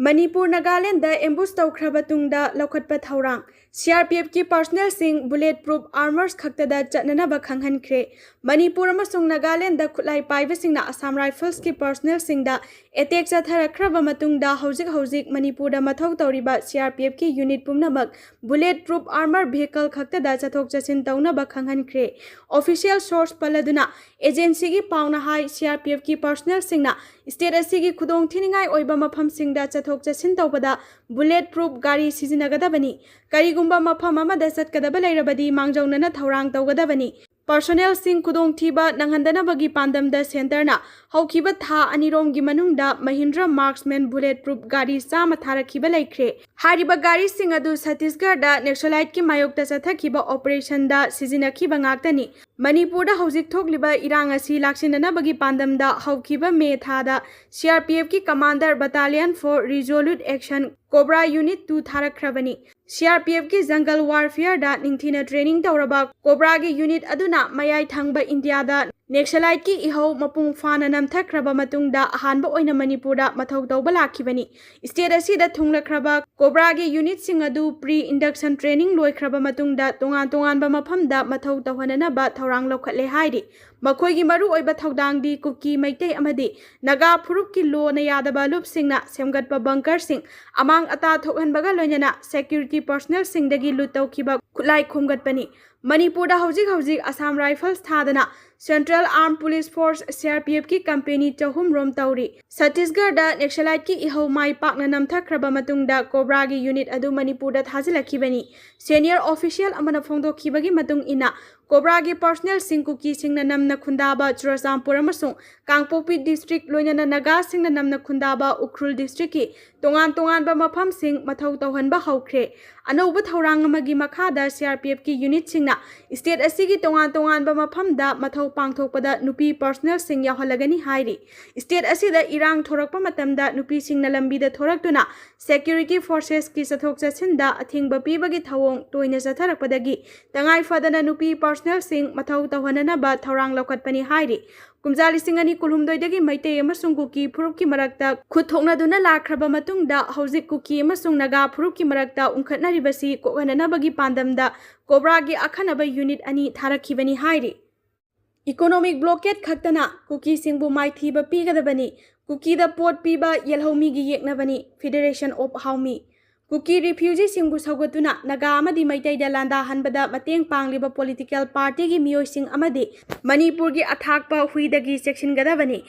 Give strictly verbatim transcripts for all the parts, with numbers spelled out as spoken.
Manipur Nagaland ambush ꯇꯧꯈ꯭ꯔꯕ ꯇꯨꯡꯗ ꯂꯧꯈꯠꯄ ꯊꯧꯔꯥꯡ꯫ ꯁꯤ ꯑꯥꯔ ꯄꯤ ꯑꯦꯐꯀꯤ ꯄꯔꯁꯅꯦꯜꯁꯤꯡ ꯕꯨꯂꯦꯠ ꯄ꯭ꯔꯨꯐ ꯑꯥꯔꯃꯔꯁ ꯈꯛꯇꯗ ꯆꯠꯅꯅꯕ ꯈꯪꯍꯟꯈ꯭ꯔꯦ꯫ ꯃꯅꯤꯄꯨꯔ ꯑꯃꯁꯨꯡ ꯅꯥꯒꯥꯂꯦꯟꯗ ꯈꯨꯠꯂꯥꯏ ꯄꯥꯏꯕꯁꯤꯡꯅ ꯑꯁꯥꯝ ꯔꯥꯏꯐꯜꯁꯀꯤ ꯄꯔꯁꯅꯦꯜꯁꯤꯡꯗ ꯑꯦꯇꯦꯛ ꯆꯠꯊꯔꯛꯈ꯭ꯔꯕ ꯃꯇꯨꯡꯗ ꯍꯧꯖꯤꯛ ꯍꯧꯖꯤꯛ ꯃꯅꯤꯄꯨꯔꯗ ꯃꯊꯧ ꯇꯧꯔꯤꯕ ꯁꯤ ꯑꯥꯔ ꯄꯤ ꯑꯦꯐꯀꯤ ꯌꯨꯅꯤꯠ ꯄꯨꯝꯅꯃꯛ ꯕꯨꯂꯦꯠ ꯄ꯭ꯔꯨꯐ ꯑꯥꯔꯃꯔ ꯚꯤꯍꯤꯀꯜ ꯈꯛꯇꯗ ꯆꯠꯊꯣꯛ ꯆꯠꯁꯤꯟ ꯇꯧꯅꯕ ꯈꯪꯍꯟꯈ꯭ꯔꯦ꯫ ꯑꯣꯐꯤꯁꯤꯌꯦꯜ ꯁꯣꯔꯁ ꯄꯜꯂꯗꯨꯅ ꯑꯦꯖꯦꯟꯁꯤꯒꯤ ꯄꯥꯎꯅ ꯍꯥꯏ, ꯁꯤ ꯑꯥꯔ ꯄꯤ ꯑꯦꯐꯀꯤ ꯄꯔꯁꯅꯦꯜꯁꯤꯡꯅ ꯁ꯭ꯇꯦꯠ ꯑꯁꯤꯒꯤ ꯈꯨꯗꯣꯡꯊꯤꯅꯤꯡꯉꯥꯏ ꯑꯣꯏꯕ ꯃꯐꯝꯁꯤꯡꯗ ꯆꯠꯊꯣꯛ ꯆꯠꯁꯤꯟ ꯇꯧꯕꯗ ꯕꯨꯂꯦꯠ ꯄ꯭ꯔꯨꯐ ꯒꯥꯔꯤ ꯁꯤꯖꯤꯟꯅꯒꯗꯕꯅꯤ꯫ ꯀꯔꯤꯒꯨꯝꯕ ꯃꯐꯝ ꯑꯃꯗ ꯆꯠꯀꯗꯕ ꯂꯩꯔꯕꯗꯤ ꯃꯥꯡꯖꯧꯅꯅ ꯊꯧꯔꯥꯡ ꯇꯧꯒꯗꯕꯅꯤ꯫ ꯄꯔꯁꯣꯅꯦꯜꯁꯤꯡ ꯈꯨꯗꯣꯡꯊꯤꯕ ꯅꯪꯍꯟꯗꯅꯕꯒꯤ ꯄꯥꯟꯗꯝꯗ ꯁꯦꯟꯇꯔꯅ ꯍꯧꯈꯤꯕ ꯊꯥ ꯑꯅꯤꯔꯣꯝꯒꯤ ꯃꯅꯨꯡꯗ ꯃꯍꯤꯟꯗ꯭ꯔ ꯃꯥꯔꯛꯁꯃꯦꯟ ꯕꯨꯂꯦꯠ ꯄ꯭ꯔꯨꯐ ꯒꯥꯔꯤ ꯆꯥꯝꯃ ꯊꯥꯔꯛꯈꯤꯕ ꯂꯩꯈ꯭ꯔꯦ꯫ ꯍꯥꯏꯔꯤꯕ ꯒꯥꯔꯤꯁꯤꯡ ꯑꯗꯨ ꯁꯠꯇꯤꯁꯒꯔꯗ ꯅꯦꯛꯁꯂꯥꯏꯠꯀꯤ ꯃꯥꯌꯣꯛꯇ ꯆꯠꯊꯈꯤꯕ ꯑꯣꯄꯔꯦꯁꯟꯗ ꯁꯤꯖꯤꯟꯅꯈꯤꯕ ꯉꯥꯛꯇꯅꯤ꯫ ꯃꯅꯤꯄꯨꯔꯗ ꯍꯧꯖꯤꯛ ꯊꯣꯛꯂꯤꯕ ꯏꯔꯥꯡ ꯑꯁꯤ ꯂꯥꯛꯁꯤꯟꯅꯅꯕꯒꯤ ꯄꯥꯟꯗꯝꯗ ꯍꯧꯈꯤꯕ ꯃꯦ ꯊꯥꯗ ꯁꯤ ꯑꯥꯔ ꯄꯤ ꯑꯦꯐꯀꯤ commander battalion for resolute action COBRA unit to ꯊꯥꯔꯛꯈ꯭ꯔꯕꯅꯤ꯫ ꯁꯤ ꯑꯥꯔ ꯄꯤ ꯑꯦꯐꯀꯤ ꯖꯪꯒꯜ ꯋꯥꯔꯐꯤꯌꯔꯗ ꯅꯤꯡꯊꯤꯅ ꯇ꯭ꯔꯦꯅꯤꯡ ꯇꯧꯔꯕ ꯀꯣꯕ꯭ꯔꯥꯒꯤ ꯌꯨꯅꯤꯠ ꯑꯗꯨꯅ ꯃꯌꯥꯏ ꯊꯪꯕ ꯏꯟꯗꯤꯌꯥꯗ ꯅꯦꯛꯁꯂꯥꯏꯠꯀꯤ ꯏꯍꯧ ꯃꯄꯨꯡ ꯐꯥꯅ ꯅꯝꯊꯈ꯭ꯔꯕ ꯃꯇꯨꯡꯗ ꯑꯍꯥꯟꯕ ꯑꯣꯏꯅ ꯃꯅꯤꯄꯨꯔꯗ ꯃꯊꯧ ꯇꯧꯕ ꯂꯥꯛꯈꯤꯕꯅꯤ꯫ ꯁ꯭ꯇꯦꯠ ꯑꯁꯤꯗ ꯊꯨꯡꯂꯈ꯭ꯔꯕ ꯀꯣꯕ꯭ꯔꯥꯒꯤ ꯌꯨꯅꯤꯠꯁꯤꯡ ꯑꯗꯨ ꯄ꯭ꯔꯤ ꯏꯟꯗꯛꯁꯟ ꯇ꯭ꯔꯦꯅꯤꯡ ꯂꯣꯏꯈ꯭ꯔꯕ ꯃꯇꯨꯡꯗ ꯇꯣꯉꯥꯟ ꯇꯣꯉꯥꯟꯕ ꯃꯐꯝꯗ ꯃꯊꯧ ꯇꯧꯍꯟꯅꯅꯕ ꯊꯧꯔꯥꯡ ꯂꯧꯈꯠꯂꯦ ꯍꯥꯏꯔꯤ꯫ ꯃꯈꯣꯏꯒꯤ ꯃꯔꯨꯑꯣꯏꯕ ꯊꯧꯗꯥꯡꯗꯤ ꯀꯨꯀꯤ, ꯃꯩꯇꯩ ꯑꯃꯗꯤ ꯅꯥꯒꯥ ꯐꯨꯔꯨꯞꯀꯤ ꯂꯣꯅ ꯌꯥꯗꯕ ꯂꯨꯞꯁꯤꯡꯅ ꯁꯦꯝꯒꯠꯄ ꯕꯪꯀꯔꯁꯤꯡ ꯑꯃꯥꯡ ꯑꯇꯥ ꯊꯣꯛꯍꯟꯕꯒ ꯂꯣꯏꯅꯅ ꯁꯦꯀ꯭ꯌꯨꯔꯤꯇꯤ ꯄꯔꯁꯅꯦꯜꯁꯤꯡꯗꯒꯤ ꯂꯨꯠ ꯇꯧꯈꯤꯕ ꯈꯨꯠꯂꯥꯏ ꯈꯣꯝꯒꯠꯄꯅꯤ꯫ ꯃꯅꯤꯄꯨꯔꯗ ꯍꯧꯖꯤꯛ ꯍꯧꯖꯤꯛ ꯑꯁꯥꯝ ꯔꯥꯏꯐꯜꯁ ꯊꯥꯗꯅ central armed police force, C R P ꯑꯦꯐꯀꯤ ꯀꯝꯄꯦꯅꯤ ꯆꯍꯨꯝ ꯔꯣꯝ ꯇꯧꯔꯤ꯫ ꯁꯠꯇꯤꯁꯒꯔꯗ ꯅꯦꯛꯁꯂꯥꯏꯠꯀꯤ ꯏꯍꯧ ꯃꯥꯏ ꯄꯥꯛꯅ ꯅꯝꯊꯈ꯭ꯔꯕ ꯃꯇꯨꯡꯗ ꯀꯣꯕ꯭ꯔꯥꯒꯤ ꯌꯨꯅꯤꯠ ꯑꯗꯨ ꯃꯅꯤꯄꯨꯔꯗ ꯊꯥꯖꯤꯜꯂꯛꯈꯤꯕꯅꯤ꯫ ꯁꯦꯅꯤꯌꯔ ꯑꯣꯐꯤꯁꯤꯌꯦꯜ ꯑꯃꯅ ꯐꯣꯡꯗꯣꯛꯈꯤꯕꯒꯤ ꯃꯇꯨꯡ ꯏꯟꯅ, ꯀꯣꯕ꯭ꯔꯥꯒꯤ ꯄꯔꯁꯅꯦꯜꯁꯤꯡ ꯀꯨꯀꯤꯁꯤꯡꯅ ꯅꯝꯅ ꯈꯨꯟꯗꯥꯕ ꯆꯨꯔꯆꯥꯟꯄꯨꯔ ꯑꯃꯁꯨꯡ ꯀꯥꯡꯄꯣꯛꯄꯤ ꯗꯤꯁꯇ꯭ꯔꯤꯛ, ꯂꯣꯏꯅꯅ ꯅꯥꯒꯥꯁꯤꯡꯅ ꯅꯝꯅ ꯈꯨꯟꯗꯥꯕ ꯎꯈ꯭ꯔꯨꯜ ꯗꯤꯁꯇ꯭ꯔꯤꯛꯀꯤ ꯇꯣꯉꯥꯟ ꯇꯣꯉꯥꯟꯕ ꯃꯐꯝꯁꯤꯡ ꯃꯊꯧ ꯇꯧꯍꯟꯕ ꯍꯧꯈ꯭ꯔꯦ꯫ ꯑꯅꯧꯕ ꯊꯧꯔꯥꯡ ꯑꯃꯒꯤ ꯃꯈꯥꯗ ꯁꯤ ꯑꯥꯔ ꯄꯤ ꯑꯦꯐꯀꯤ ꯌꯨꯅꯤꯠꯁꯤꯡꯅ ꯁ꯭ꯇꯦꯠ ꯑꯁꯤꯒꯤ ꯇꯣꯉꯥꯟ ꯇꯣꯉꯥꯟꯕ ꯃꯐꯝꯗ ꯃꯊꯧ ꯄꯥꯡꯊꯣꯛꯄꯗ ꯅꯨꯄꯤ ꯄꯔꯁꯅꯦꯜꯁꯤꯡ ꯌꯥꯎꯍꯜꯂꯒꯅꯤ ꯍꯥꯏꯔꯤ꯫ ꯁ꯭ꯇꯦꯠ ꯑꯁꯤꯗ ꯏꯔꯥꯡ ꯊꯣꯔꯛꯄ ꯃꯇꯝꯗ ꯅꯨꯄꯤꯁꯤꯡꯅ ꯂꯝꯕꯤꯗ ꯊꯣꯔꯛꯇꯨꯅ ꯁꯦꯀ꯭ꯌꯨꯔꯤꯇꯤ ꯐꯣꯔꯁꯦꯁꯀꯤ ꯆꯠꯊꯣꯛ ꯆꯠꯁꯤꯟꯗ ꯑꯊꯤꯡꯕ ꯄꯤꯕꯒꯤ ꯊꯧꯑꯣꯡ ꯇꯣꯏꯅ ꯆꯠꯊꯔꯛꯄꯗꯒꯤ ꯇꯉꯥꯏ ꯐꯗꯅ ꯅꯨꯄꯤ ꯄꯔꯁꯅꯦꯜꯁꯤꯡ ꯃꯊꯧ ꯇꯧꯍꯟꯅꯅꯕ ꯊꯧꯔꯥꯡ ꯂꯧꯈꯠꯄꯅꯤ ꯍꯥꯏꯔꯤ꯫ ꯀꯨꯝꯖꯥ ꯂꯤꯁꯤꯡ ꯑꯅꯤ ꯀꯨꯟꯍꯨꯝꯗꯣꯏꯗꯒꯤ ꯃꯩꯇꯩ ꯑꯃꯁꯨꯡ ꯀꯨꯀꯤ ꯐꯨꯔꯨꯞꯀꯤ ꯃꯔꯛꯇ ꯈꯨꯠ ꯊꯣꯛꯅꯗꯨꯅ ꯂꯥꯛꯈ꯭ꯔꯕ ꯃꯇꯨꯡꯗ, ꯍꯧꯖꯤꯛ ꯀꯨꯀꯤ ꯑꯃꯁꯨꯡ ꯅꯥꯒꯥ ꯐꯨꯔꯨꯞꯀꯤ ꯃꯔꯛꯇ ꯎꯪꯈꯠꯅꯔꯤꯕꯁꯤ ꯀꯣꯛꯍꯟꯅꯅꯕꯒꯤ ꯄꯥꯟꯗꯝꯗ ꯀꯣꯕ꯭ꯔꯥꯒꯤ ꯑꯈꯟꯅꯕ ꯌꯨꯅꯤꯠ ꯑꯅꯤ ꯊꯥꯔꯛꯈꯤꯕꯅꯤ ꯍꯥꯏꯔꯤ꯫ Economic blockade ꯈꯛꯇꯅ ꯀꯨꯀꯤꯁꯤꯡꯕꯨ ꯃꯥꯏꯊꯤꯕ ꯄꯤꯒꯗꯕꯅꯤ, ꯀꯨꯀꯤꯗ ꯄꯣꯠ ꯄꯤꯕ ꯌꯦꯜꯍꯧꯃꯤꯒꯤ ꯌꯦꯛꯅꯕꯅꯤ, Federation of Haomi꯫ ꯀꯨꯀꯤ ꯔꯤꯐ꯭ꯌꯨꯖꯤꯁꯤꯡꯕꯨ ꯁꯧꯒꯠꯇꯨꯅ ꯅꯥꯒꯥ ꯑꯃꯗꯤ ꯃꯩꯇꯩꯗ ꯂꯥꯟꯗꯥꯍꯟꯕꯗ ꯃꯇꯦꯡ ꯄꯥꯡꯂꯤꯕ ꯄꯣꯂꯤꯇꯤꯀꯦꯜ ꯄꯥꯔꯇꯤꯒꯤ ꯃꯤꯑꯣꯏꯁꯤꯡ ꯑꯃꯗꯤ ꯃꯅꯤꯄꯨꯔꯒꯤ ꯑꯊꯥꯛꯄ ꯍꯨꯏꯗꯒꯤ ꯆꯦꯛꯁꯤꯟꯒꯗꯕꯅꯤ꯫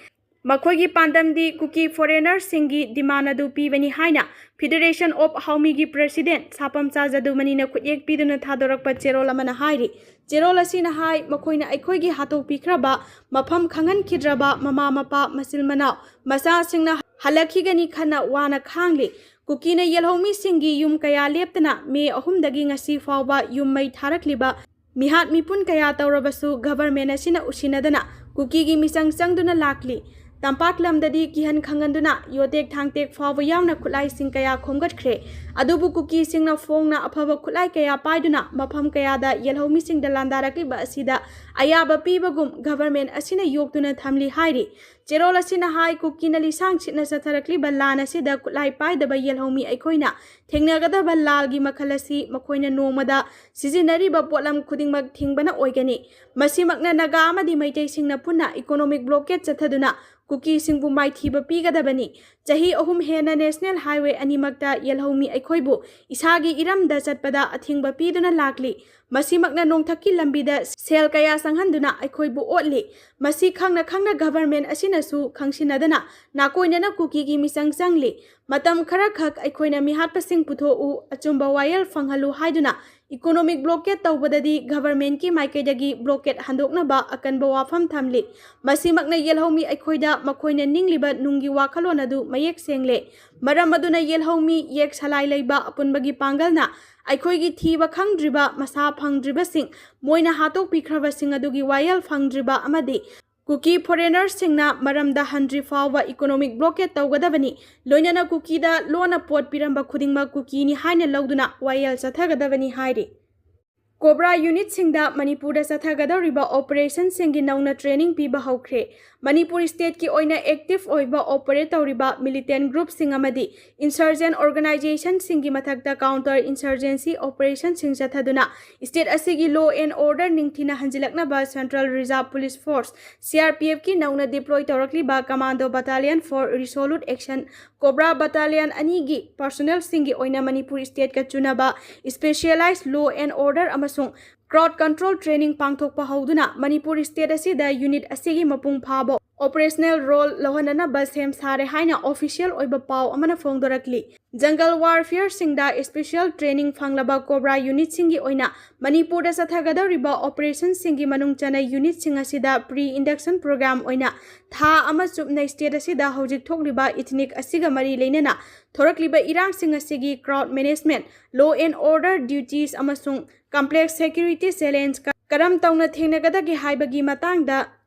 ꯃꯈꯣꯏꯒꯤ ꯄꯥꯟꯗꯝꯗꯤ ꯀꯨꯀꯤ ꯐꯣꯔꯦꯅꯔꯁꯤꯡꯒꯤ ꯗꯤꯃꯥꯟ ꯑꯗꯨ ꯄꯤꯕꯅꯤ ꯍꯥꯏꯅ Federation of ꯍꯥꯎꯃꯤꯒꯤ ꯄ꯭ꯔꯦꯁꯤꯗꯦꯟꯠ ꯁꯥꯄꯝꯆꯥ ꯖꯗꯨꯃꯅꯤꯅ ꯈꯨꯠꯌꯦꯛ ꯄꯤꯗꯨꯅ ꯊꯥꯗꯣꯔꯛꯄ ꯆꯦꯔꯣꯜ ꯑꯃꯅ ꯍꯥꯏꯔꯤ꯫ ꯆꯦꯔꯣꯜ ꯑꯁꯤꯅ ꯍꯥꯏ, ꯃꯈꯣꯏꯅ ꯑꯩꯈꯣꯏꯒꯤ ꯍꯥꯠꯇꯣꯛꯄꯤꯈ꯭ꯔꯕ, ꯃꯐꯝ ꯈꯪꯍꯟꯈꯤꯗ꯭ꯔꯕ ꯃꯃꯥ ꯃꯄꯥ, ꯃꯆꯤꯟ ꯃꯅꯥꯎ, ꯃꯆꯥꯁꯤꯡꯅ ꯍꯜꯂꯛꯈꯤꯒꯅꯤ ꯈꯟꯅ ꯋꯥꯅ ꯈꯥꯡꯂꯤ꯫ ꯀꯨꯀꯤꯅ ꯌꯦꯜꯍꯧꯃꯤꯁꯤꯡꯒꯤ ꯌꯨꯝ ꯀꯌꯥ ꯂꯦꯞꯇꯅ ꯃꯦ ꯑꯍꯨꯝꯗꯒꯤ ꯉꯁꯤ ꯐꯥꯎꯕ ꯌꯨꯝ ꯃꯩ ꯊꯥꯔꯛꯂꯤꯕ ꯃꯤꯍꯥꯠ ꯃꯤꯄꯨꯟ ꯀꯌꯥ ꯇꯧꯔꯕꯁꯨ, ꯒꯚꯔꯟꯃꯦꯟꯠ ꯑꯁꯤꯅ ꯎꯁꯤꯟꯅꯗꯅ ꯀꯨꯀꯤꯒꯤ ꯃꯤꯆꯪ ꯆꯪꯗꯨꯅ ꯂꯥꯛꯂꯤ꯫ ꯇꯝꯄꯥꯛ ꯂꯝꯗꯗꯤ ꯀꯤꯍꯟ ꯈꯪꯍꯟꯗꯨꯅ ꯌꯣꯇꯦꯛ ꯊꯥꯡꯇꯦꯛ ꯐꯥꯎꯕ ꯌꯥꯎꯅ ꯈꯨꯠꯂꯥꯏꯁꯤꯡ ꯀꯌꯥ ꯈꯣꯝꯒꯠꯈ꯭ꯔꯦ꯫ ꯑꯗꯨꯕꯨ ꯀꯨꯀꯤꯁꯤꯡꯅ ꯐꯣꯡꯅ ꯑꯐꯕ ꯈꯨꯠꯂꯥꯏ ꯀꯌꯥ ꯄꯥꯏꯗꯨꯅ ꯃꯐꯝ ꯀꯌꯥꯗ ꯌꯦꯜꯍꯧꯃꯤꯁꯤꯡꯗ ꯂꯥꯟꯗꯥꯔꯛꯂꯤꯕ ꯑꯁꯤꯗ ꯑꯌꯥꯕ ꯄꯤꯕꯒꯨꯝ ꯒꯚꯔꯟꯃꯦꯟꯠ ꯑꯁꯤꯅ ꯌꯣꯛꯇꯨꯅ ꯊꯝꯂꯤ ꯍꯥꯏꯔꯤ꯫ ꯆꯦꯔꯣꯜ ꯑꯁꯤꯅ ꯍꯥꯏ, ꯀꯨꯀꯤꯅ ꯂꯤꯁꯥꯡ ꯁꯤꯠꯅ ꯆꯠꯊꯔꯛꯂꯤꯕ ꯂꯥꯟ ꯑꯁꯤꯗ ꯈꯨꯠꯂꯥꯏ ꯄꯥꯏꯗꯕ ꯌꯦꯜꯍꯧꯃꯤ ꯑꯩꯈꯣꯏꯅ ꯊꯦꯡꯅꯒꯗꯕ ꯂꯥꯜꯒꯤ ꯃꯈꯜ ꯑꯁꯤ ꯃꯈꯣꯏꯅ ꯅꯣꯡꯃꯗ ꯁꯤꯖꯤꯟꯅꯔꯤꯕ ꯄꯣꯠꯂꯝ ꯈꯨꯗꯤꯡꯃꯛ ꯊꯤꯡꯕꯅ ꯑꯣꯏꯒꯅꯤ꯫ ꯃꯁꯤꯃꯛꯅ ꯅꯥꯒꯥ ꯑꯃꯗꯤ ꯃꯩꯇꯩꯁꯤꯡꯅ ꯄꯨꯟꯅ ꯏꯀꯣꯅꯣꯃꯤꯛ ꯕ꯭ꯂꯣꯀꯦꯗ ꯆꯠꯊꯗꯨꯅ ꯀꯨꯀꯤꯁꯤꯡꯕꯨ ꯃꯥꯏꯊꯤꯕ ꯄꯤꯒꯗꯕꯅꯤ꯫ ꯆꯍꯤ ꯑꯍꯨꯝ ꯍꯦꯟꯅ ꯅꯦꯁꯅꯦꯜ ꯍꯥꯏꯋꯦ ꯑꯅꯤꯃꯛꯇ ꯌꯦꯜꯍꯧꯃꯤ ꯑꯩꯈꯣꯏꯕꯨ ꯏꯁꯥꯒꯤ ꯏꯔꯝꯗ ꯆꯠꯄꯗ ꯑꯊꯤꯡꯕ ꯄꯤꯗꯨꯅ ꯂꯥꯛꯂꯤ꯫ ꯃꯁꯤꯃꯛꯅ ꯅꯣꯡꯊꯛꯀꯤ ꯂꯝꯕꯤꯗ ꯁꯦꯜ ꯀꯌꯥ ꯆꯪꯍꯟꯗꯨꯅ ꯑꯩꯈꯣꯏꯕꯨ ꯑꯣꯠꯂꯤ꯫ ꯃꯁꯤ ꯈꯪꯅ ꯈꯪꯅ ꯒꯚꯔꯟꯃꯦꯟꯠ ꯑꯁꯤꯅꯁꯨ ꯈꯪꯁꯤꯟꯅꯗꯅ ꯅꯥꯀꯣꯏꯅꯅ ꯀꯨꯀꯤꯒꯤ ꯃꯤꯆꯪ ꯆꯪꯂꯤ꯫ ꯃꯇꯝ ꯈꯔꯈꯛ ꯑꯩꯈꯣꯏꯅ ꯃꯤꯍꯥꯠꯄꯁꯤꯡ ꯄꯨꯊꯣꯛꯎ, ꯑꯆꯨꯝꯕ ꯋꯥꯌꯦꯜ ꯐꯪꯍꯜꯂꯨ ꯍꯥꯏꯗꯨꯅ ꯏꯀꯣꯅꯣꯃꯤꯛ ꯕ꯭ꯂꯣꯀꯦꯗ ꯇꯧꯕꯗꯗꯤ ꯒꯚꯔꯟꯃꯦꯟꯠꯀꯤ ꯃꯥꯏꯀꯩꯗꯒꯤ ꯕ꯭ꯂꯣꯀꯦꯗ ꯍꯟꯗꯣꯛꯅꯕ ꯑꯀꯟꯕ ꯋꯥꯐꯝ ꯊꯝꯂꯤ꯫ ꯃꯁꯤꯃꯛꯅ ꯌꯦꯜꯍꯧꯃꯤ ꯑꯩꯈꯣꯏꯗ ꯃꯈꯣꯏꯅ ꯅꯤꯡꯂꯤꯕ ꯅꯨꯡꯒꯤ ꯋꯥꯈꯜꯂꯣꯟ ꯑꯗꯨ ꯃꯌꯦꯛ ꯁꯦꯡꯂꯦ꯫ ꯃꯔꯝ ꯑꯗꯨꯅ ꯌꯦꯜꯍꯧꯃꯤ ꯌꯦꯛ ꯁꯂꯥꯏ ꯂꯩꯕ ꯑꯄꯨꯟꯕꯒꯤ ꯄꯥꯡꯒꯜꯅ ꯑꯩꯈꯣꯏꯒꯤ ꯊꯤꯕ ꯈꯪꯗ꯭ꯔꯤꯕ, ꯃꯁꯥ ꯐꯪꯗ꯭ꯔꯤꯕꯁꯤꯡ, ꯃꯣꯏꯅ ꯍꯥꯠꯇꯣꯛꯄꯤꯈ꯭ꯔꯕꯁꯤꯡ ꯑꯗꯨꯒꯤ ꯋꯥꯌꯦꯜ ꯐꯪꯗ꯭ꯔꯤꯕ ꯑꯃꯗꯤ ꯀꯨꯀꯤ ꯐꯣꯔꯦꯅꯔꯁꯤꯡꯅ ꯃꯔꯝꯗ ꯍꯟꯗ꯭ꯔꯤ ꯐꯥꯎꯕ ꯏꯀꯣꯅꯣꯃꯤꯛ ꯕ꯭ꯂꯣꯀꯦꯗ ꯇꯧꯒꯗꯕꯅꯤ꯫ ꯂꯣꯏꯅꯅ ꯀꯨꯀꯤꯗ ꯂꯣꯟꯅ ꯄꯣꯠ ꯄꯤꯔꯝꯕ ꯈꯨꯗꯤꯡꯃꯛ ꯀꯨꯀꯤꯅꯤ ꯍꯥꯏꯅ ꯂꯧꯗꯨꯅ ꯋꯥꯌꯦꯜ ꯆꯠꯊꯒꯗꯕꯅꯤ ꯍꯥꯏꯔꯤ꯫ ꯀꯣꯕ꯭ꯔꯥ ꯌꯨꯅꯤꯠꯁꯤꯡꯗ ꯃꯅꯤꯄꯨꯔꯗ ꯆꯠꯊꯒꯗꯧꯔꯤꯕ ꯑꯣꯄꯔꯦꯁꯟꯁꯤꯡꯒꯤ ꯅꯧꯅ ꯇ꯭ꯔꯦꯅꯤꯡ ꯄꯤꯕ ꯍꯧꯈ꯭ꯔꯦ꯫ ꯃꯅꯤꯄꯨꯔ ꯁ꯭ꯇꯦꯠꯀꯤ ꯑꯣꯏꯅ ꯑꯦꯛꯇꯤꯚ ꯑꯣꯏꯕ ꯑꯣꯄꯔꯦꯠ ꯇꯧꯔꯤꯕ ꯃꯤꯂꯤꯇꯦꯟ ꯒ꯭ꯔꯨꯞꯁꯤꯡ ꯑꯃꯗꯤ ꯏꯟꯁꯔꯖꯦꯟ ꯑꯣꯔꯒꯅꯥꯏꯖꯦꯁꯟꯁꯤꯡꯒꯤ ꯃꯊꯛꯇ ꯀꯥꯎꯟꯇꯔ ꯏꯟꯁꯔꯖꯦꯟꯁꯤ ꯑꯣꯄꯔꯦꯁꯟꯁꯤꯡ ꯆꯠꯊꯗꯨꯅ ꯁ꯭ꯇꯦꯠ ꯑꯁꯤꯒꯤ ꯂꯣ ꯑꯦꯟ ꯑꯣꯔꯗꯔ ꯅꯤꯡꯊꯤꯅ ꯍꯟꯖꯤꯜꯂꯛꯅꯕ central reserve police force, C R P ꯑꯦꯐꯀꯤ ꯅꯧꯅ ꯗꯤꯄ꯭ꯂꯣꯏ ꯇꯧꯔꯛꯂꯤꯕ commando battalion for resolute action COBRA battalion ꯑꯅꯤꯒꯤ ꯄꯔꯁꯣꯅꯦꯜꯁꯤꯡꯒꯤ ꯑꯣꯏꯅ ꯃꯅꯤꯄꯨꯔ ꯁ꯭ꯇꯦꯠꯀ ꯆꯨꯅꯕ ꯁ꯭ꯄꯦꯁꯤꯌꯦꯂꯥꯏꯖ ꯂꯣ ꯑꯦꯟ ꯑꯣꯔꯗꯔ ꯑꯃꯁꯨꯡ ꯀ꯭ꯔꯥꯎꯗ ꯀꯟꯇ꯭ꯔꯣꯜ ꯇ꯭ꯔꯦꯅꯤꯡ ꯄꯥꯡꯊꯣꯛꯄ ꯍꯧꯗꯨꯅ ꯃꯅꯤꯄꯨꯔ ꯁ꯭ꯇꯦꯠ ꯑꯁꯤꯗ ꯌꯨꯅꯤꯠ ꯑꯁꯤꯒꯤ ꯃꯄꯨꯡ ꯐꯥꯕ ꯑꯣꯄꯔꯦꯁꯅꯦꯜ ꯔꯣꯜ ꯂꯧꯍꯟꯅꯅꯕ ꯁꯦꯝ ꯁꯥꯔꯦ ꯍꯥꯏꯅ ꯑꯣꯐꯤꯁꯤꯌꯦꯜ ꯑꯣꯏꯕ ꯄꯥꯎ ꯑꯃꯅ ꯐꯣꯡꯗꯣꯔꯛꯂꯤ꯫ ꯖꯪꯒꯜ ꯋꯥꯔꯐꯤꯌꯔꯁꯤꯡꯗ ꯁ꯭ꯄꯦꯁꯤꯌꯦꯜ ꯇ꯭ꯔꯦꯅꯤꯡ ꯐꯪꯂꯕ ꯀꯣꯕ꯭ꯔꯥ ꯌꯨꯅꯤꯠꯁꯤꯡꯒꯤ ꯑꯣꯏꯅ ꯃꯅꯤꯄꯨꯔꯗ ꯆꯠꯊꯒꯗꯧꯔꯤꯕ ꯑꯣꯄꯔꯦꯁꯟꯁꯤꯡꯒꯤ ꯃꯅꯨꯡ ꯆꯟꯅ ꯌꯨꯅꯤꯠꯁꯤꯡ ꯑꯁꯤꯗ ꯄ꯭ꯔꯤ ꯏꯟꯗꯛꯁꯟ ꯄ꯭ꯔꯣꯒ꯭ꯔꯥꯝ ꯑꯣꯏꯅ ꯊꯥ ꯑꯃ ꯆꯨꯞꯅ ꯁ꯭ꯇꯦꯠ ꯑꯁꯤꯗ ꯍꯧꯖꯤꯛ ꯊꯣꯛꯂꯤꯕ ꯏꯊꯅꯤꯛ ꯑꯁꯤꯒ ꯃꯔꯤ ꯂꯩꯅꯅ ꯊꯣꯔꯛꯂꯤꯕ ꯏꯔꯥꯡꯁꯤꯡ ꯑꯁꯤꯒꯤ crowd management, law and order duties ꯑꯃꯁꯨꯡ ꯀꯝꯄ꯭ꯂꯦꯛꯁ ꯁꯦꯀ꯭ꯌꯨꯔꯤꯇꯤ ꯆꯦꯂꯦꯟꯖ ꯀ-, ꯀꯔꯝ ꯇꯧꯅ ꯊꯦꯡꯅꯒꯗꯒꯦ ꯍꯥꯏꯕꯒꯤ ꯃꯇꯥꯡꯗ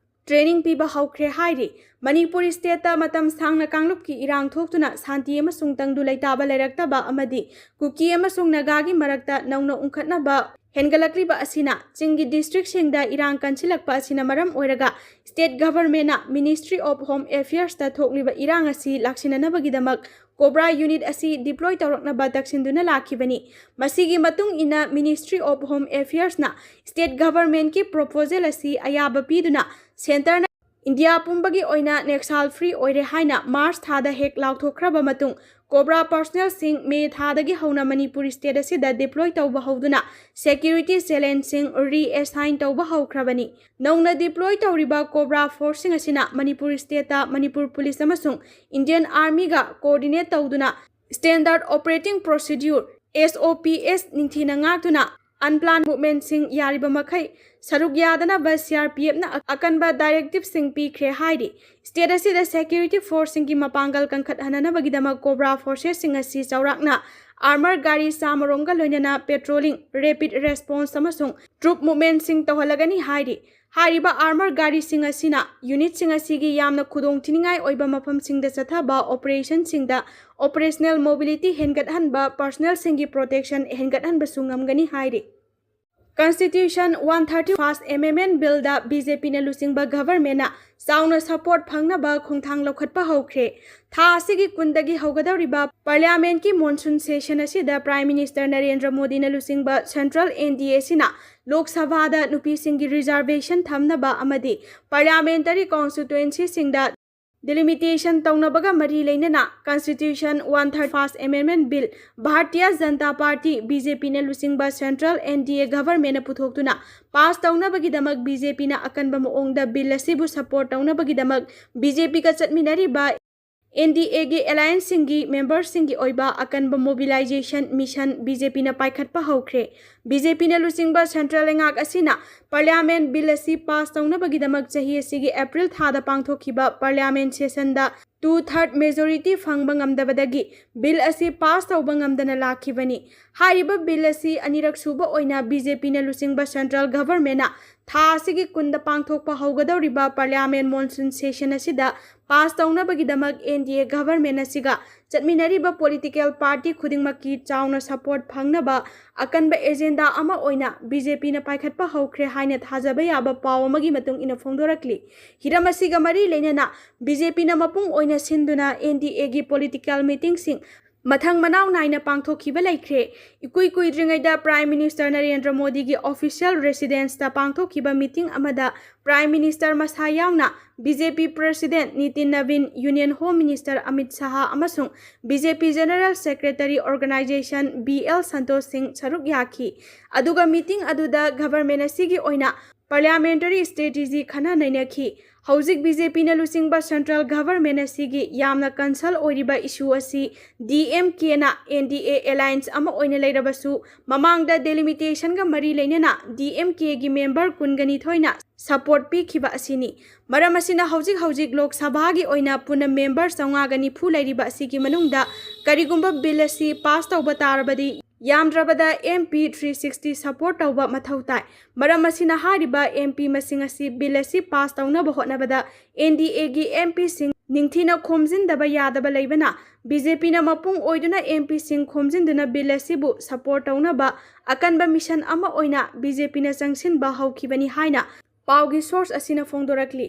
ꯇ꯭ꯔꯦꯅꯤꯡ ꯄꯤꯕ ꯍꯧꯈ꯭ꯔꯦ ꯍꯥꯏꯔꯤ꯫ ꯃꯅꯤꯄꯨꯔ ꯁ꯭ꯇꯦꯠꯇ ꯃꯇꯝ ꯁꯥꯡꯅ ꯀꯥꯡꯂꯨꯞꯀꯤ ꯏꯔꯥꯡ ꯊꯣꯛꯇꯨꯅ ꯁꯥꯟꯇꯤ ꯑꯃꯁꯨꯡ ꯇꯪꯗꯨ ꯂꯩꯇꯥꯕ ꯂꯩꯔꯛꯇꯕ ꯑꯃꯗꯤ ꯀꯨꯀꯤ ꯑꯃꯁꯨꯡ ꯅꯥꯒꯥꯒꯤ ꯃꯔꯛꯇ ꯅꯧꯅ ꯎꯪꯈꯠꯅꯕ ꯍꯦꯟꯒꯠꯂꯛꯂꯤꯕ ꯑꯁꯤꯅ ꯆꯤꯡꯒꯤ ꯗꯤꯁꯇ꯭ꯔꯤꯛꯁꯤꯡꯗ ꯏꯔꯥꯡ ꯀꯟꯁꯤꯜꯂꯛꯄ ꯑꯁꯤꯅ ꯃꯔꯝ ꯑꯣꯏꯔꯒ ꯁ꯭ꯇꯦꯠ ꯒꯚꯔꯟꯃꯦꯟꯠꯅ ꯃꯤꯅꯤꯁꯇ꯭ꯔꯤ ꯑꯣꯐ ꯍꯣꯝ ꯑꯦꯐꯤꯌꯔꯁꯇ ꯊꯣꯛꯂꯤꯕ ꯏꯔꯥꯡ ꯑꯁꯤ ꯂꯥꯛꯁꯤꯟꯅꯅꯕꯒꯤꯗꯃꯛ ꯀꯣꯕ꯭ꯔꯥ ꯌꯨꯅꯤꯠ ꯑꯁꯤ ꯗꯤꯄ꯭ꯂꯣꯏ ꯇꯧꯔꯛꯅꯕ ꯇꯛꯁꯤꯟꯗꯨꯅ ꯂꯥꯛꯈꯤꯕꯅꯤ꯫ ꯃꯁꯤꯒꯤ ꯃꯇꯨꯡ ꯏꯟꯅ ꯃꯤꯅꯤꯁꯇ꯭ꯔꯤ ꯑꯣꯐ ꯍꯣꯝ ꯑꯦꯐꯤꯌꯔꯁꯅ ꯁ꯭ꯇꯦꯠ ꯒꯚꯔꯟꯃꯦꯟꯠꯀꯤ ꯄ꯭ꯔꯣꯄꯣꯖꯦꯜ ꯑꯁꯤ ꯑꯌꯥꯕ ꯄꯤꯗꯨꯅ ꯁꯦꯟꯇꯔꯅ ꯏꯟꯗꯤꯌꯥ ꯄꯨꯝꯕꯒꯤ ꯑꯣꯏꯅ ꯅꯦꯛꯁꯥꯜ ꯐ꯭ꯔꯤ ꯑꯣꯏꯔꯦ ꯍꯥꯏꯅ ꯃꯥꯔꯆ ꯊꯥꯗ ꯍꯦꯛ ꯂꯥꯎꯊꯣꯛꯈ꯭ꯔꯕ ꯃꯇꯨꯡ ꯀꯣꯕ꯭ꯔꯥ ꯄꯔꯁꯅꯦꯜꯁꯤꯡ ꯃꯦ ꯊꯥꯗꯒꯤ ꯍꯧꯅ ꯃꯅꯤꯄꯨꯔ ꯁ꯭ꯇꯦꯠ ꯑꯁꯤꯗ ꯗꯤꯄ꯭ꯂꯣꯏ ꯇꯧꯕ ꯍꯧꯗꯨꯅ ꯁꯦꯀ꯭ꯌꯨꯔꯤꯇꯤ ꯆꯦꯂꯦꯟꯖꯁꯤꯡ ꯔꯤꯑꯦꯁꯥꯏꯟ ꯇꯧꯕ ꯍꯧꯈ꯭ꯔꯕꯅꯤ꯫ ꯅꯧꯅ ꯗꯤꯄ꯭ꯂꯣꯏ ꯇꯧꯔꯤꯕ ꯀꯣꯕ꯭ꯔꯥ ꯐꯣꯔꯁꯁꯤꯡ ꯑꯁꯤꯅ ꯃꯅꯤꯄꯨꯔ ꯁ꯭ꯇꯦꯠꯇ ꯃꯅꯤꯄꯨꯔ ꯄꯨꯂꯤꯁ ꯑꯃꯁꯨꯡ ꯏꯟꯗꯤꯌꯟ ꯑꯥꯔꯃꯤꯒ ꯀꯣꯑꯣꯔꯗꯤꯅꯦꯠ ꯇꯧꯗꯨꯅ ꯁ꯭ꯇꯦꯟꯗꯔꯗ ꯑꯣꯄꯔꯦꯇꯤꯡ ꯄ꯭ꯔꯣꯁꯤꯗ꯭ꯌꯨꯔ, ꯑꯦꯁ ꯑꯣ ꯄꯤ ꯑꯦꯁ, ꯅꯤꯡꯊꯤꯅ ꯉꯥꯛꯇꯨꯅ ꯑꯟꯄ꯭ꯂꯥꯟ ꯃꯨꯚꯃꯦꯟꯠꯁꯤꯡ ꯌꯥꯔꯤꯕ ꯃꯈꯩ ꯁꯔꯨꯛ ꯌꯥꯗꯅꯕ ꯁꯤ ꯑꯥꯔ ꯄꯤ ꯑꯦꯐꯅ ꯑꯀꯟꯕ ꯗꯥꯏꯔꯦꯛꯇꯤꯚꯁꯤꯡ ꯄꯤꯈ꯭ꯔꯦ ꯍꯥꯏꯔꯤ꯫ ꯁ꯭ꯇꯦꯠ ꯑꯁꯤꯗ ꯁꯦꯀ꯭ꯌꯨꯔꯤꯇꯤ ꯐꯣꯔꯁꯁꯤꯡꯒꯤ ꯃꯄꯥꯡꯒꯜ ꯀꯟꯈꯠꯍꯟꯅꯅꯕꯒꯤꯗꯃꯛ ꯀꯣꯕ꯭ꯔꯥ ꯐꯣꯔꯁꯦꯁꯁꯤꯡ ꯑꯁꯤ ꯆꯥꯎꯔꯥꯛꯅ ꯑꯥꯔꯃꯔ ꯒꯥꯔꯤ ꯆꯥꯃꯔꯣꯝꯒ ꯂꯣꯏꯅꯅ ꯄꯦꯇ꯭ꯔꯣꯂꯤꯡ, ꯔꯦꯄꯤꯗ ꯔꯦꯁꯄꯣꯟꯁ ꯑꯃꯁꯨꯡ ꯇ꯭ꯔꯨꯞ ꯃꯨꯚꯃꯦꯟꯠꯁꯤꯡ ꯇꯧꯍꯜꯂꯒꯅꯤ ꯍꯥꯏꯔꯤ꯫ ꯍꯥꯏꯔꯤꯕ ꯑꯥꯔꯃꯔ ꯒꯥꯔꯤꯁꯤꯡ ꯑꯁꯤꯅ ꯌꯨꯅꯤꯠꯁꯤꯡ ꯑꯁꯤꯒꯤ ꯌꯥꯝꯅ ꯈꯨꯗꯣꯡꯊꯤꯅꯤꯡꯉꯥꯏ ꯑꯣꯏꯕ ꯃꯐꯝꯁꯤꯡꯗ ꯆꯠꯊꯕ ꯑꯣꯄꯔꯦꯁꯟꯁꯤꯡꯗ ꯑꯣꯄꯔꯦꯁꯅꯦꯜ ꯃꯣꯕꯤꯂꯤꯇꯤ ꯍꯦꯟꯒꯠꯍꯟꯕ, ꯄꯔꯁꯅꯦꯜꯁꯤꯡꯒꯤ ꯄ꯭ꯔꯣꯇꯦꯛꯁꯟ ꯍꯦꯟꯒꯠꯍꯟꯕꯁꯨ ꯉꯝꯒꯅꯤ ꯍꯥꯏꯔꯤ꯫ Constitution one thirty first Amendment Bill ꯗ B J P ꯅ ꯂꯨꯆꯤꯡꯕ government ꯅ ꯆꯥꯎꯅ support ꯐꯪꯅꯕ ꯈꯣꯡꯊꯥꯡ ꯂꯧꯈꯠꯄ ꯍꯧꯈ꯭ꯔꯦ꯫ ꯊꯥ ꯑꯁꯤꯒꯤ ꯀꯨꯟꯗꯒꯤ ꯍꯧꯒꯗꯧꯔꯤꯕ Parliament ꯀꯤ monsoon session ꯑꯁꯤꯗ Prime Minister ꯅꯔꯦꯟꯗ꯭ꯔ ꯃꯣꯗꯤꯅ ꯂꯨꯆꯤꯡꯕ Central N D A ꯑꯁꯤꯅ ꯂꯣꯛ ꯁꯚꯥꯗ ꯅꯨꯄꯤꯁꯤꯡꯒꯤ reservation ꯊꯝꯅꯕ ꯑꯃꯗꯤ Parliamentary constituency ꯁꯤꯡꯗ delimitation ꯇꯧꯅꯕꯒ ꯃꯔꯤ ꯂꯩꯅꯅ Constitution one thirty first Amendment Bill Bharatiya Janata party, B J P ꯅ ꯂꯨꯆꯤꯡꯕ Central N D A government ꯅ ꯄꯨꯊꯣꯛꯇꯨꯅ pass ꯇꯧꯅꯕꯒꯤꯗꯃꯛ B J P ꯅ ꯑꯀꯟꯕ ꯃꯑꯣꯡꯗ bill ꯑꯁꯤꯕꯨ support ꯇꯧꯅꯕꯒꯤꯗꯃꯛ B J P ꯒ ꯆꯠꯃꯤꯟꯅꯔꯤꯕ N D A ꯒꯤ alliance ꯁꯤꯡꯒꯤ member ꯁꯤꯡꯒꯤ ꯑꯣꯏꯕ ꯑꯀꯟꯕ mobilization mission B J P ꯅ ꯄꯥꯏꯈꯠꯄ ꯍꯧꯈ꯭ꯔꯦ꯫ B J P ꯅ ꯂꯨꯆꯤꯡꯕ Central ꯂꯩꯉꯥꯛ ꯑꯁꯤꯅ Parliament bill ꯑꯁꯤ pass ꯇꯧꯅꯕꯒꯤꯗꯃꯛ ꯆꯍꯤ ꯑꯁꯤꯒꯤ April ꯊꯥꯗ ꯄꯥꯡꯊꯣꯛꯈꯤꯕ Parliament session ꯗ two third majority ꯐꯪꯕ ꯉꯝꯗꯕꯗꯒꯤ bill ꯑꯁꯤ pass ꯇꯧꯕ ꯉꯝꯗꯅ ꯂꯥꯛꯈꯤꯕꯅꯤ꯫ ꯍꯥꯏꯔꯤꯕ bill ꯑꯁꯤ ꯑꯅꯤꯔꯛ ꯁꯨꯕ ꯑꯣꯏꯅ B J P ꯅ ꯂꯨꯆꯤꯡꯕ Central government ꯅ ꯊꯥ ꯑꯁꯤꯒꯤ ꯀꯨꯟꯗ ꯄꯥꯡꯊꯣꯛꯄ ꯍꯧꯒꯗꯧꯔꯤꯕ Parliament monsoon session ꯑꯁꯤꯗ pass ꯇꯧꯅꯕꯒꯤꯗꯃꯛ N D A government ꯑꯁꯤꯒ ꯆꯠꯃꯤꯟꯅꯔꯤꯕ political party ꯈꯨꯗꯤꯡꯃꯛꯀꯤ ꯆꯥꯎꯅ support ꯐꯪꯅꯕ ꯑꯀꯟꯕ agenda ꯑꯃ ꯑꯣꯏꯅ B J P ꯅ ꯄꯥꯏꯈꯠꯄ ꯍꯧꯈ꯭ꯔꯦ ꯍꯥꯏꯅ ꯊꯥꯖꯕ ꯌꯥꯕ ꯄꯥꯎ ꯑꯃꯒꯤ ꯃꯇꯨꯡ ꯏꯟꯅ ꯐꯣꯡꯗꯣꯔꯛꯂꯤ꯫ ꯍꯤꯔꯝ ꯑꯁꯤꯒ ꯃꯔꯤ ꯂꯩꯅꯅ B J P ꯅ ꯃꯄꯨꯡ ꯑꯣꯏꯅ ꯁꯤꯟꯗꯨꯅ N D A ꯒꯤ political meeting ꯁꯤꯡ ꯃꯊꯪ ꯃꯅꯥꯎ ꯅꯥꯏꯅ ꯄꯥꯡꯊꯣꯛꯈꯤꯕ ꯂꯩꯈ꯭ꯔꯦ꯫ ꯏꯀꯨꯏ ꯀꯨꯏꯗ꯭ꯔꯤꯉꯩꯗ Prime Minister ꯅꯔꯦꯟꯗ꯭ꯔ ꯃꯣꯗꯤꯒꯤ official residence ꯇ ꯄꯥꯡꯊꯣꯛꯈꯤꯕ meeting ꯑꯃꯗ Prime Minister ꯃꯁꯥ ꯌꯥꯎꯅ B J P President Nitin ꯅꯕꯤꯟ, Union Home Minister Amit Shah ꯑꯃꯁꯨꯡ B J P General Secretary Organization B L Santosh ꯁꯤꯡ ꯁꯔꯨꯛ ꯌꯥꯈꯤ꯫ ꯑꯗꯨꯒ meeting ꯑꯗꯨꯗ government ꯑꯁꯤꯒꯤ ꯑꯣꯏꯅ parliamentary strategy ꯈꯟꯅ ꯅꯩꯅꯈꯤ꯫ ꯍꯧꯖꯤꯛ B J P ꯅ ꯂꯨꯆꯤꯡꯕ Central government ꯑꯁꯤꯒꯤ ꯌꯥꯝꯅ concern ꯑꯣꯏꯔꯤꯕ issue ꯑꯁꯤ D M K ꯅ N D A alliance ꯑꯃ ꯑꯣꯏꯅ ꯂꯩꯔꯕꯁꯨ, ꯃꯃꯥꯡꯗ delimitation ꯒ ꯃꯔꯤ ꯂꯩꯅꯅ D M K ꯒꯤ member ꯀꯨꯟꯒ ꯅꯤꯊꯣꯏꯅ support ꯄꯤꯈꯤꯕ ꯑꯁꯤꯅꯤ꯫ ꯃꯔꯝ ꯑꯁꯤꯅ ꯍꯧꯖꯤꯛ ꯍꯧꯖꯤꯛ ꯂꯣꯛ ꯁꯚꯥꯒꯤ ꯑꯣꯏꯅ ꯄꯨꯟꯅ member ꯆꯥꯝꯃꯉꯥꯒ ꯅꯤꯐꯨ ꯂꯩꯔꯤꯕ ꯑꯁꯤꯒꯤ ꯃꯅꯨꯡꯗ ꯀꯔꯤꯒꯨꯝꯕ bill ꯑꯁꯤ pass ꯇꯧꯕ ꯇꯥꯔꯕꯗꯤ, ꯌꯥꯝꯗ꯭ꯔꯕꯗ M P three sixty support ꯇꯧꯕ ꯃꯊꯧ ꯇꯥꯏ꯫ ꯃꯔꯝ ꯑꯁꯤꯅ ꯍꯥꯏꯔꯤꯕ M P ꯃꯁꯤꯡ ꯑꯁꯤ bill ꯑꯁꯤ pass ꯇꯧꯅꯕ ꯍꯣꯠꯅꯕꯗ N D A ꯒꯤ M P ꯁꯤꯡ ꯅꯤꯡꯊꯤꯅ ꯈꯣꯝꯖꯤꯟꯗꯕ ꯌꯥꯗꯕ ꯂꯩꯕꯅ ꯕꯤ ꯖꯦ ꯄꯤꯅ ꯃꯄꯨꯡ ꯑꯣꯏꯗꯨꯅ ꯑꯦꯝ ꯄꯤꯁꯤꯡ ꯈꯣꯝꯖꯤꯟꯗꯨꯅ ꯕꯤꯜ ꯑꯁꯤꯕꯨ ꯁꯄꯣꯔꯠ ꯇꯧꯅꯕ ꯑꯀꯟꯕ ꯃꯤꯁꯟ ꯑꯃ ꯑꯣꯏꯅ ꯕꯤ ꯖꯦ ꯄꯤꯅ ꯆꯪꯁꯤꯟꯕ ꯍꯧꯈꯤꯕꯅꯤ ꯍꯥꯏꯅ ꯄꯥꯎꯒꯤ ꯁꯣꯔꯁ ꯑꯁꯤꯅ ꯐꯣꯡꯗꯣꯔꯛꯂꯤ꯫